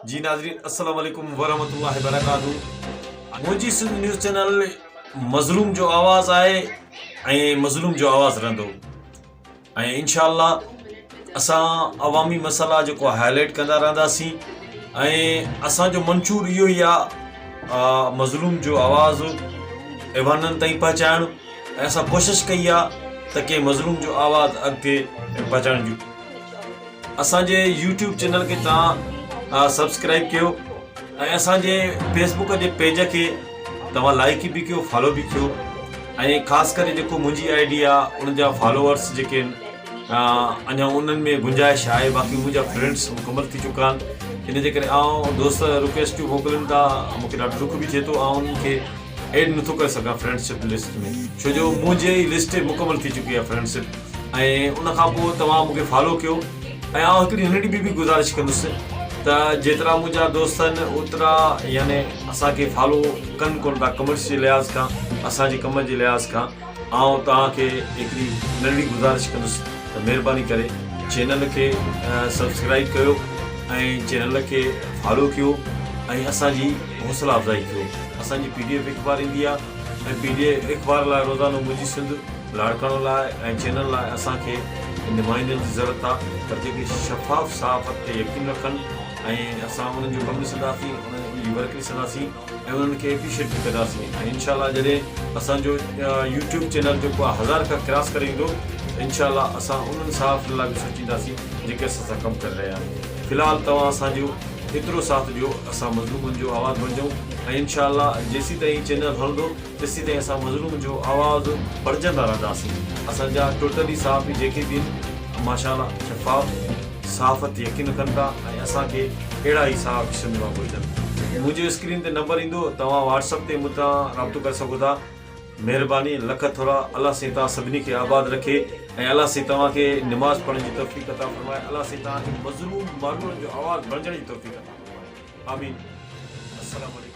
جي ناظرين السلام عليڪم ورحمة الله وبرڪاته منهنجي سنڌ نيوز چينل مظلوم جو آواز آهي ۽ مظلوم جو آواز رهندو ۽ انشاء الله اسان عوامي مسئلا جيڪو هائلائٽ ڪندا رهنداسين ۽ اسان جو منشور اهو ئي آهي مظلوم جو آواز ايوانن تائين پهچائڻ ۽ اسان ڪوشش ڪئي آهي ته ڪنهن مظلوم جو آواز اڳتي پهچائڻ جو اسان جي يوٽيوب چينل کي توهان سبسڪرائب ڪيو ۽ اسان جي فيسبوڪ جي پيج کي توهان لائڪ به ڪيو فالو به ڪيو ۽ خاص ڪري جيڪو منهنجي I D آهي ان جا فالوورس جيڪي آهن اڃا انهن ۾ گنجائش آهي باقي منهنجا فرينڊس مڪمل ٿي چڪا آهن ان جي ڪري آئون دوست رڪويسٽون موڪلن ٿا مونکي ڏاڍو ڏک به ٿئي ٿو آئون انهن کي ايڊ نٿو ڪري سگهان فرينڊشپ لسٽ ۾ ڇو جو منهنجي ئي لسٽ مڪمل ٿي چڪي آهي فرينڊشپ ۽ ان کان پوء توهان مونکي فالو ڪيو ۽ آئون هڪڙي ننڍڙي ٻي به گذارش ڪندس ته جيترا منهنجا دوست آهن اوترا يعني اسان کي فالو ڪن ڪون ٿا ڪمينٽس جي لحاظ کان اسان جي ڪم جي لحاظ کان آئون توهان کي هڪڙي ننڍڙي گذارش ڪندس ته مهرباني ڪري چينل کي سبسڪرائب ڪيو ۽ چينل کي فالو ڪيو ۽ اسان جي حوصلا افزائي ڪيو اسان جي پي ڊي ايف اخبار ايندي آهي ۽ پي ڊي ايف اخبار لاء روزانو منهنجي سنڌ لاڙڪاڻو لاء ۽ چينل لاء اسان کي نمائندن جي ضرورت آهي پر جيڪي شفاف صحافت تي يقين رکن ۽ اسان انهن جو ڪم ڏسنداسين انهن جي ورڪ ڏسنداسين ۽ انهن کي اپريشيٽ به ڪنداسين ۽ انشاء الله جڏهن اسان جو يوٽيوب چينل جيڪو آهي هزار کان ڪراس ڪري ويندو ته انشاء الله اسان انهن صحافين لاء به سوچينداسين جيڪي اسان سان ڪم ڪري رهيا آهن في الحال توهان اسان جو ايترو ساٿ ڏيو اسان مظلومن جو آواز بڻجون ۽ انشاء الله جيسيتائين هي چينل هلندو تيسيتائين اسان مظلوم جو آواز بڻجندا رهنداسين اسان جا ٽوٽلي صحافي جيڪي به آهن ماشاء الله شفاف صحافت يقين رکن ٿا ۽ اسان کي اهڙا ئي صحافي سنڌ مان گهرجن. منهنجو اسڪرين تي نمبر ايندو توهان واٽس اپ تي مون تان رابطو ڪري سگهو ٿا. مهرباني لک ٿورا الله سائين توهان سڀني کي آباد رکي ۽ الله سائين توهان کي نماز پڙهڻ جي توفيق عطا فرمائي الله سائين توهان کي مظلوم ماروئڙن جو آواز بڻجڻ جي توفيق عطا فرمائي آمين السلام عليڪم.